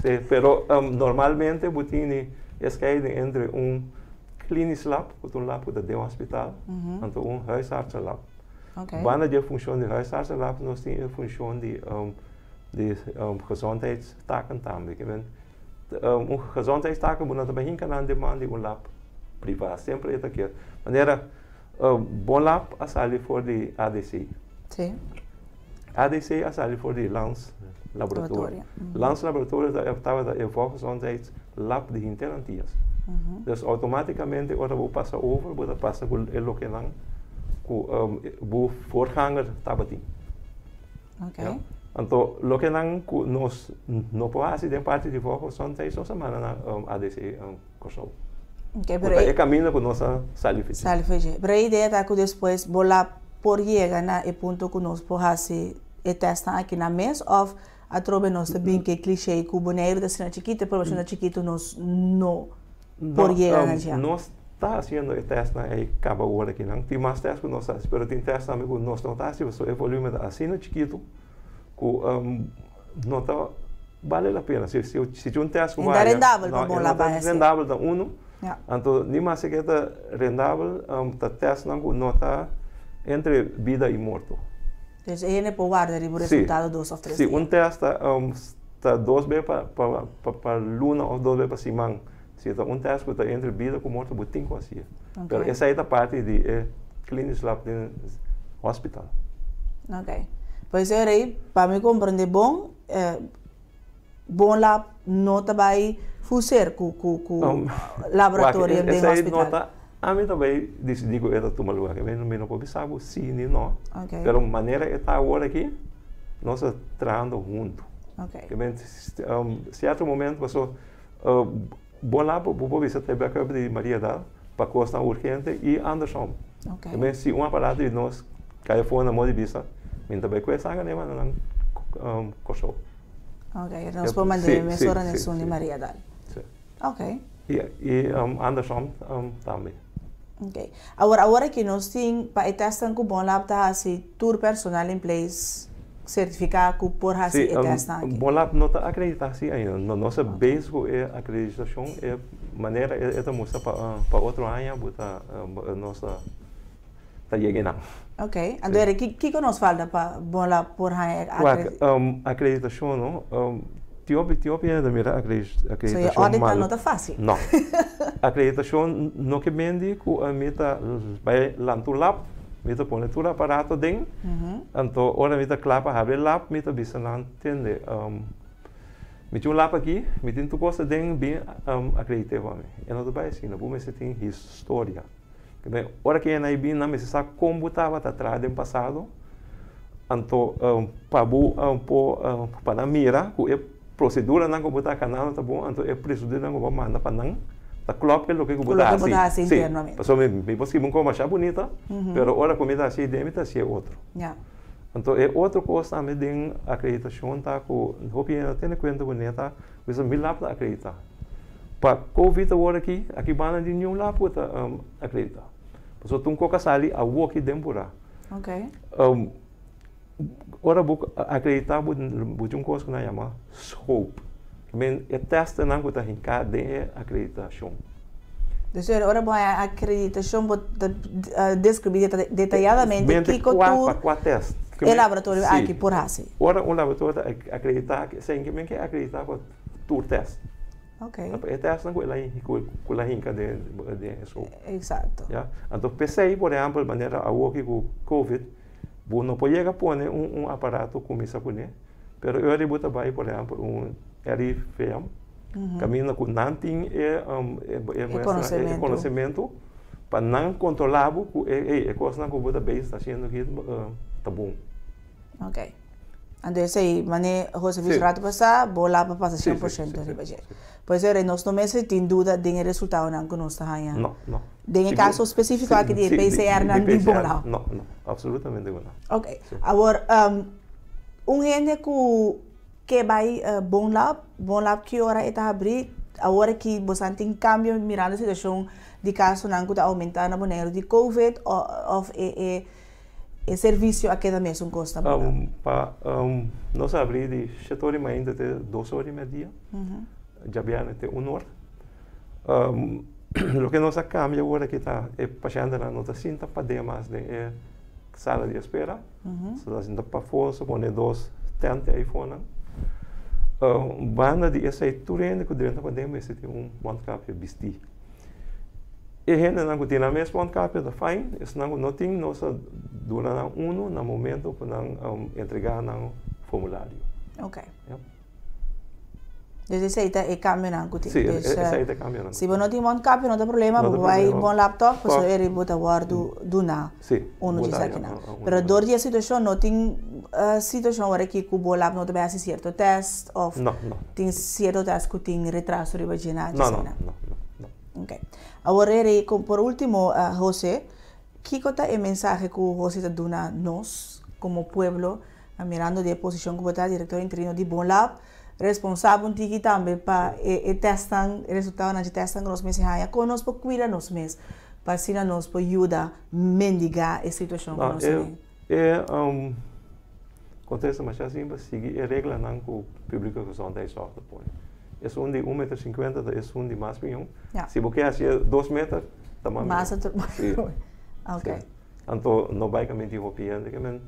si, pero normalmente bo tini e scheiding entre un klinisch lab, ku ta un lab ku ta den hospital, anto un huisartsenlab. Banda di e funshon di huisartsenlab nos tin e funshon di di gezondheidstaken tambe. Ke men un gezondheidstaken bo no ta bai hinka nan den man di un lab privá, semper e ta keda. Manera Bon Lab a sali for di ADC. Sí. ADC a sali for di Lans Laboratorio. Lans Laboratorio tabata e volksgezondheidslab di henter Antillas. Dus automaticamente ora bo pasa over, bo ta pasa ku e lokenan ku bo voorganger tabatin. Okay. Anto lokenan ku nos no por hasi den parti di volksgezondheid, nos a manda na ADC Kòrsou. Okay, pero e kaminda ku nos a sali fechi. Sali fechi. Pero e idea ta ku despues bo la por yega na e punto ku nos por hasi e tèstnan aki na mes òf atrobe nos ta bin ku e klishé ku Boneiru ta asina chikitu, e poblashon ta chikitu, nos no por yega na dje. Nos ta hasiendo e tèstnan ei kaba ora akinan. Tin mas tèst ku nos ta hasi, pero tin tèst tambe ku nos no ta hasi pasobra e volumen ta asina chikitu ku no ta bale la pena. Si si tin un tèst ku No ta rendabel pa bo la bai hasi. Rendabel ta unu, anto ni mas sikiera ta rendabel ta tèstnan ku no ta entre bida i morto. Dus e hende por warda riba resultado dos òf tres Si dia. un tèst ta ta dos be pa pa luna òf dos be pa siman, si ta un tèst ku ta entre bida ku morto bo tin ku hasié. Pero esei ta parti di e klinisch lab den. hospital. Ok. Pues ey, pa mi komprondé bon, Bonlab no ta bai fuseer ku laboratorio den Esei hospital. No ta, ami ta bai disidí ku e ta tuma lugá. Mi no por bisa bo sí ni no. Pero manera e ta awor aki, nos ta trahando huntu. Sierto momento paso Bonlab bo por bisa ta e backup di Mariadal pa kosnan urgente i andersom. Si un aparato di nos kai afó na moda di bisa, mi ta bai ku e sanger na e manda nan Kòrsou. Ok, nos por mand'é mesora na esun di Mariadal. Sí. Ok. I andersom tambe. Ok. Awor, awor aki nos tin pa e testnan ku Bonlab ta hasi tur personal in place sertifiká ku por hasi e testnan aki? Sí, Bonlab no ta akreditá si ainda. Nos a bezig ku e akreditashon, e manera e ta mustra pa otro aña bo ta nos ta ta yega einan. Ok, anto eri kiko nos falta pa Bonlab por haña e akreditashon? Wak, akreditashon no, tin hopi tin hopi hende ta mira akreditashon So e audit nan no ta fásil. No. Akreditashon no ke mendi ku mi ta bai lanta un lab, mi ta pone tur aparato aden, anto ora mi ta kla pa habri e lab mi ta bisa nan, tende, mi tin un lab aki, mi tin tur kos aden, bin akredit'é pa mi. E no ta bai asina, bo mester tin historia. Kende ora ku e na bin nan mester sa kon bo tabata traha den pasado, anto pa bo por pa nan mira ku e proseduranan ku bo ta kanando ta bon, anto e proseduranan ku bo a manda pa nan ta klòp ku loke ku bo ta hasi. Si, pasobra mi por skibi un kos masha bunita, pero ora ku mi ta hasi den mi ta hasi e otro. Anto e otro kos tambe den akreditashon ta ku hopi hende no tene kuenta ku neta bisa mi lab ta akreditá. Pa covid awor aki, aki banda di niun lab ku ta akreditá. Pasobra tur un kos a sali awoki den purá. Ora bo akreditá bo tin un kos ku nan yama scope. Men e tèstnan ku ta hinká den e akreditashon. Dus ora bo haña akreditashon bo ta deskribí detayadamente kiko tur e laboratorio aki por hasi. Ora un laboratorio ta akreditá, esei men ke akreditá pa tur tèst. Ok. E tèstnan ku el a ku el a hinka den den e scope. Eksakto. Ya. Anto p'esei por ehèmpel manera awoki ku covid bo no por yega pone un un aparato kuminsá kuné pero e ora bo ta bai por ehèmpel un RIVM kaminda ku nan tin e e E konosementu pa nan kontrolá bo ku e kosnan ku bo ta bezig ta hasiendo aki ta bon. Ok. Anto esei mane Jose bisa rato pasá, bo la pa pasa 100% riba dje. Por eso nos no mester tin duda den e resultadonan ku nos ta haña. No, no. Den e kaso spesífiko aki di e PCR-nan di bo lado. No, no. Absolutamente ku no. Ok. Awor, un hende ku ke bai Bon Lab, Bon Lab ki ora e ta habrí? Awor aki bosan tin kambio mirando e situashon di kasonan ku ta oumentá na Boneiru di covid òf e E servisio a keda mesun kos ta bula. Pa nos abri di shete ora di mainta te dos ora di merdia, djabièrnè te un or. Loke nos a kambia awor aki ta e pashentenan no ta sinta paden mas den e sala di espera, se ta sinta pafó, se pone dos tènt ei fonan. Banda di esei tur hende ku drenta paden mester tin un mondkapje bistí. E hendenan ku tin nan mes mondkapje ta fijn, esnan ku no tin nos ta duna nan unu na momento ku nan entregá nan formulario. Ok. Ja. Dus esei ta e kambionan ku tin. Sí, esei ta e kambionan. Si bo no tin mondkapje no ta problema, bo bai bon laptop pasobra e bo ta wòrdu duná unu di esakinan. Pero dor di e situashon no tin situashon ora ki ku bo lap no ta bai hasi sierto tèst òf tin sierto tèst ku tin retraso riba dje na No, no, no, no. Ok. Awor Rere, con por ultimo Jose, kico ta e mensahe cu Jose ta duna nos como pueblo, mirando di e posicion cu bo ta, director interino di Bon Lab, responsabel un tiki tambe pa e e testnan, e resultadonan dje testnan cu nos mester haña, con nos por cuida nos mes pa asina nos por yuda mendiga e situacion cu nos ta den? E contesta masha simpel, sigui e reglanan cu Publieke Gezondheidszorg ta pone. Esun di un meter sinkuenta ta esun di mas mion. Si bo ke hasié dos meter, ta mas mion. Mas otro. Si. Ok. Anto no bai kaminda tin hopi hende ke men.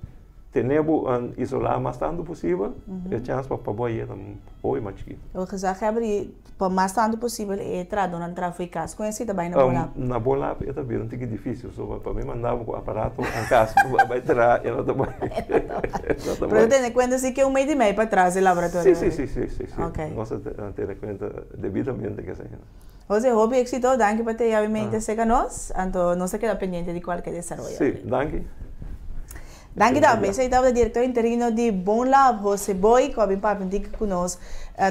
Tene bo isolá mas tantu posibel, e chèns pa pa bo a yega hopi mas chikitu. E gezaghebber di pa mas tantu posibel e trahadónan traha fo'i kas. Kon esei ta bai na bo lab? Na bo lab e ta bira un tiki difísil, so pa mi manda bo ku aparato na kas pa bai traha e no ta bai. Pero ta tene kuenta si ke un mei di mei patras e laboratorio. Si, si, si, si, si. Nos ta tene kuenta debidamente ku esei. Jose, hopi éxito. Danki pa te yabi mente serka nos. Anto nos ta keda pendiente di kualke desaroyo. Sí, danki. Danki tambe. Esei tabata direktor interino di Bonlab, Jose Boy, ku a bin papia un tiki ku nos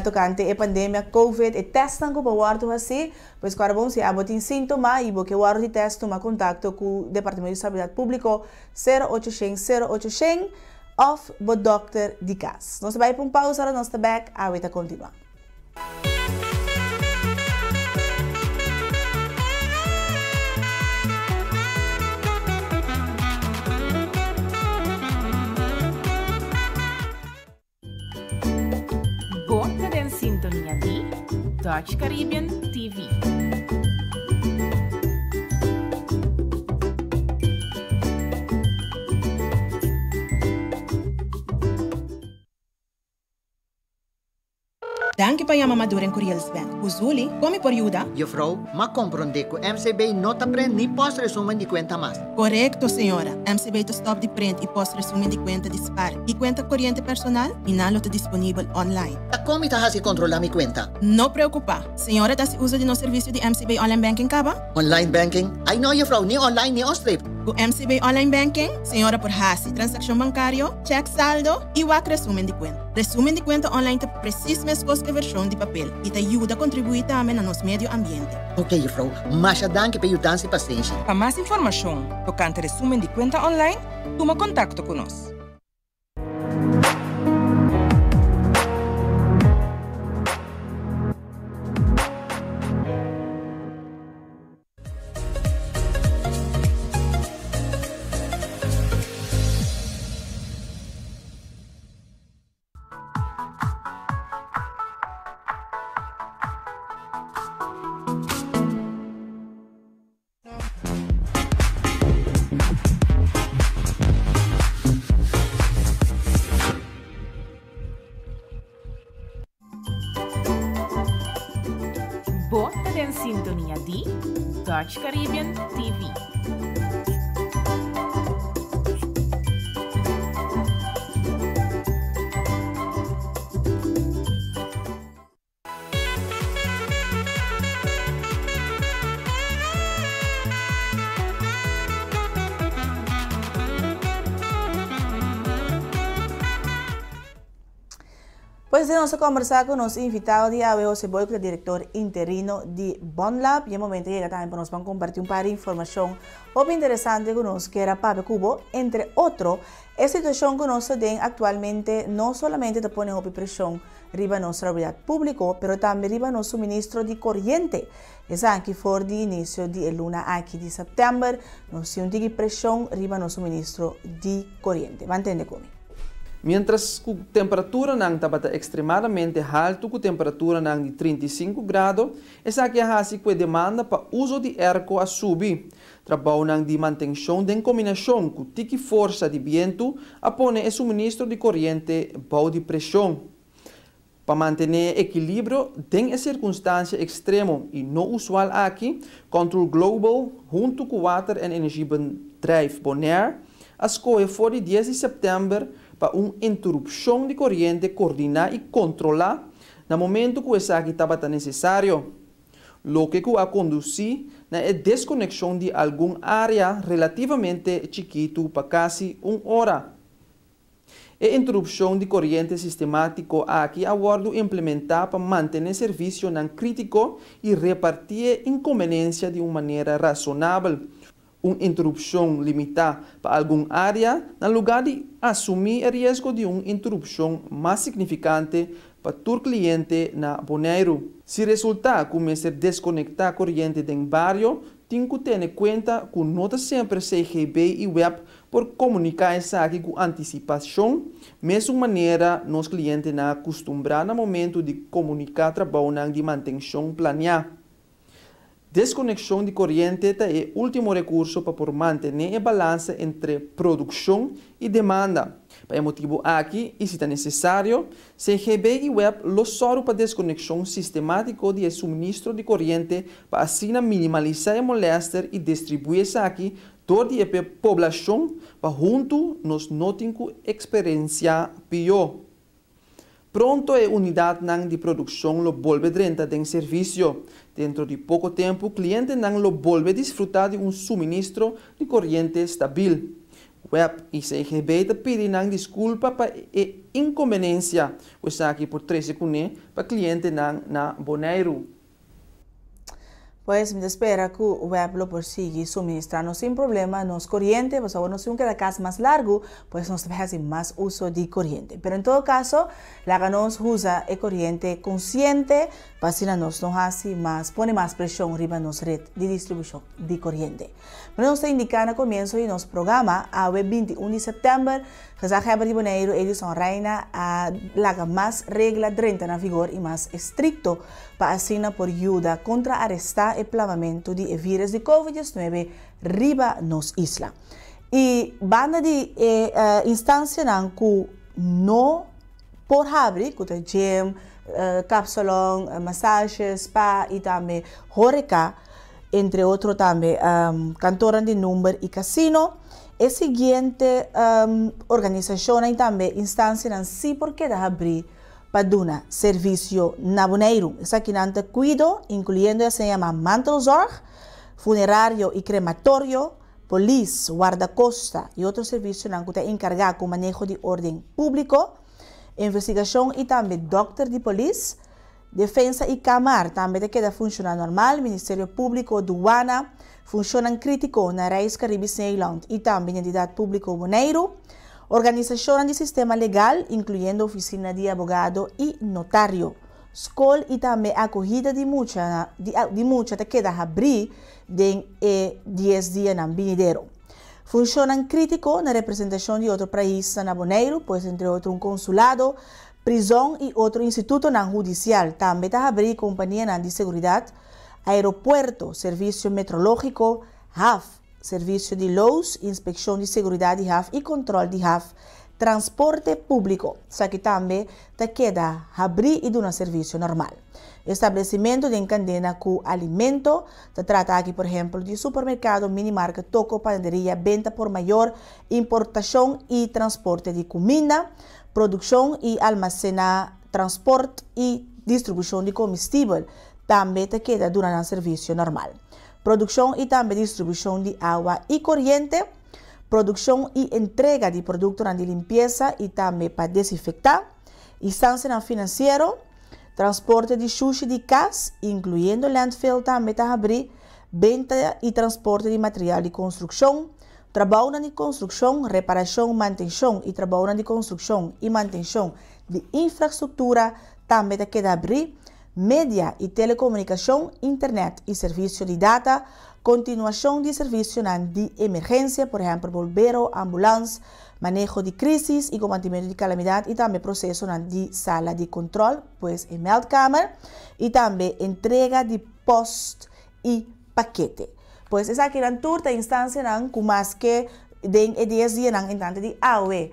tokante e pandemia Covid, e tèstnan ku por wòrdu hasí. Pues kòrda bon, si abo tin síntoma i bo ke wòrdu di tèst, tuma kontakto ku Departamento di Salubridat Públiko, sero ocho shen sero ocho shen, òf bo dòkter di kas. Nos ta bai pa un pausa, ora nos ta bèk, awe ta kontinuá. Bo ta den sintonia di Dutch Caribbean TV. Danki pa yama Maduren Curiels Bank. Uzuli, kon mi por yuda? Juffrouw, m'a komprondé ku MCB no ta prent ni post resumen di kuenta mas. Korekto, señora. MCB ta stòp di prent i post resumen di kuenta di spar i kuenta koriente personal i nan lo ta disponibel online. Ta kon mi ta hasi kontrolá mi kuenta? No preokupá. Señora ta hasi uso di nos servisio di MCB Online Banking kaba? Online banking? Ai no, juffrouw, ni online ni onstreep. Ku MCB Online Banking, señora por hasi transakshon bankario, chèk saldo i wak resumen di kuenta. Resumen di kuenta online ta presis meskos ku e vershon di papel i ta yuda kontribuí tambe na nos medio ambiente. Ok, juffrouw, masha danki pa e yudansa i pasenshi. Pa mas informashon tokante resumen di kuenta online, tuma kontakto ku nos. Bo ta den sintonia di Dutch Caribbean TV. Pues nos a conversa cu nos invitado di awe, Jose Boy, cu ta director interino di Bonlab. Y e momento a yega tambe pa nos ban comparti un par di informacion hopi interesante cu nos kier a papia cu bo. Entre otro, e situacion cu nos ta den actualmente no solamente ta pone hopi presion riba nos salubridad publico, pero tambe riba nos suministro di coriente. Esaki for di inicio di e luna aki di september, nos tin un tiki presion riba nos suministro di coriente. Ban tende cu mi. Mientras cu temperaturanan tabata extremadamente halto cu temperaturanan di 35 grado, esaki a haci cu e demanda pa uzo di airco a subi. Trabounan di mantencion den combinacion cu tiki forsa di bientu a pone e suministro di coriente bou di presion. Pa mantené e ekilibrio den e sirkunstansia ekstremo i no usual aki, Contour Global huntu ku Water en Energiebedrijf Bonaire a skohe for di dies di sèptèmber pa un interupshon di koriente kordiná i kontrolá na momentu ku esaki tabata nesesario, loke ku a kondusí na e deskonekshon di algun área relativamente chikitu pa kasi un ora. E interupshon di koriente sistemátiko aki a wòrdu implementá pa mantené servisionan krítiko i repartí e inkonbenensia di un manera rasonabel. Un interupshon limitá pa algun área na lugá di asumí e riesgo di un interupshon mas signifikante pa tur kliente na Boneiru. Si resultá ku mester deskonektá koriente den bario, tin ku tene kuenta ku no ta semper CGB i web Por komuniká esaki ku antisipashon, mesun manera nos klientenan a kustumbrá na momentu di komuniká trabounan di mantenshon planiá. Deskonekshon di koriente ta e último rekurso pa por mantené e balansa entre produkshon i demanda. Pa e motibu aki, i si ta nesesario, CGB i web lo sòru pa deskonekshon sistemátiko di e suministro di koriente pa asina minimalisá e molèster i distribuí esaki dor di e poblashon pa huntu nos no tin ku eksperensiá pió. Pronto e unidatnan di produkshon lo bolbe drenta den servisio. Dentro di poko tempu klientenan lo bolbe disfrutá di un suministro di koriente stabil. Web i CGB ta pidi nan diskulpa pa e inkonbenensia ku esaki por trese kuné pa klientenan na Boneiru. Pues mi ta spera ku web lo por sigui suministrá nos sin problema nos koriente, pasobra awor nos tin un keda kas mas largu, pues nos ta bai hasi mas uso di koriente. Pero en todo kaso, laga nos usa e koriente konsiente pa asina nos no hasi mas, pone mas preshon riba nos ret di distribushon di koriente. Manera nos ta indiká na komienso di nos programa, awe 21 di sèptèmber, Gezaghebber di Boneiru Edison Rijna a laga mas regla drenta na vigor i mas estrikto pa asina por yuda kontraarestá e plamamentu di e vírus di Covid 19 riba nos isla. I banda di e instansianan ku no por habri, ku ta gym, kapsalon, masaje, spa i tambe horeca, entre otro tambe kantornan di number i kasino, e siguiente organisashonnan i tambe instansianan sí por keda habrí pa duna servisio na Boneiru. Esakinan ta kuido, inkluyendo e asina yamá mantelzorg, funerario i krematorio, polis, wardakosta i otro servisionan ku ta enkargá ku maneho di órden públiko, investigashon i tambe dòkter di polis, defensa i kamar tambe ta keda funshoná normal, Ministerio Públiko, duana, funshonnan krítiko na Reis Caribisch Nederland i tambe Identidat Públiko Boneiru, organisashonnan di sistema legal, inkluyendo ofisina di abogado i notario. Skol i tambe akohida di mucha di mucha ta keda habrí den e dies dianan binidero. Funshonnan krítiko na representashon di otro paisnan na Boneiru, pues entre otro un konsulado, prizòn i otro institutonan hudisial tambe ta habrí kompanianan di seguridat, aeropuerto, servisio metrológiko, haf, servisio di lous, inspekshon di seguridat di haf i kontròl di haf, transporte públiko. Esaki tambe ta keda habrí i duna servisio normal. Establesimentu den kandena ku alimento, ta trata aki por ehèmpel di supermerkado, minimarket, toko, panaderia, benta por mayor, importashon i transporte di kuminda, produkshon i almasená, transport i distribushon di komestibel tambe ta keda duna nan servisio normal. Produkshon i tambe distribushon di awa i koriente, produkshon i entrega di produktonan di limpiesa i tambe pa desinfektá, instansianan finansiero, transporte di shushi di kas, inkluyendo landfill tambe ta habrí, benta i transporte di material di konstrukshon, trabounan di konstrukshon, reparashon, mantenshon i trabounan di konstrukshon i mantenshon di infrastruktura tambe ta keda habrí, media i telekomunikashon, internet i servisio di data, kontinuashon di servisionan di emergensia, por ehèmpel bolbero, ambulans, maneho di krísis i kombatimentu di kalamidat i tambe prosesonan di sala di kontròl, pues e meldkamer, i tambe entrega di pòst i pakete. Pues esakinan tur ta instansianan ku maske den e dies dianan entrante di awe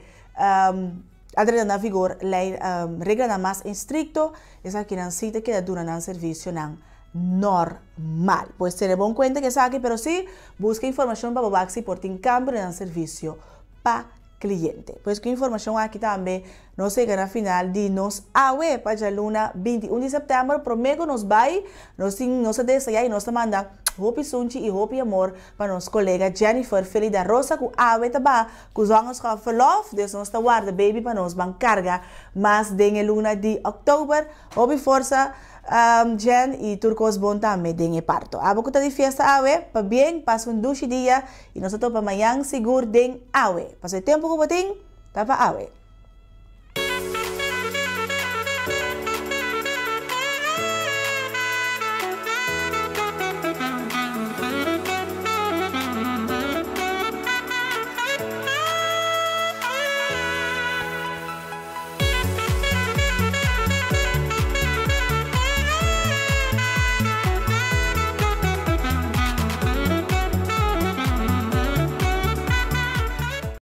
a drenta na vigor lei reglanan mas estrikto, esakinan si ta keda duna nan servisionan normal. Pues tene bon kuenta ku esaki, pero si buska informashon pa bo wak si por tin kambio den nan servisio pa kliente. Pues ku informashon aki tambe nos yega na final di nos awe pa djaluna 21 di sèptèmber. Promé ku nos bai nos tin nos ta desea i nos ta manda hopi sunchi i hopi amor pa nos kolega Jennifer Felida Rosa ku awe ta ba ku zwangerschapsverlof, dus nos ta warda baby pa nos ban karga mas den e luna di òktober. Hopi forsa Jen i tur kos bon tambe den e parto. Abo ku ta di fiesta awe, pabien, pasa un dushi dia i nos ta topa mañan sigur den awe. Pasobra e tempu ku bo tin ta pa awe.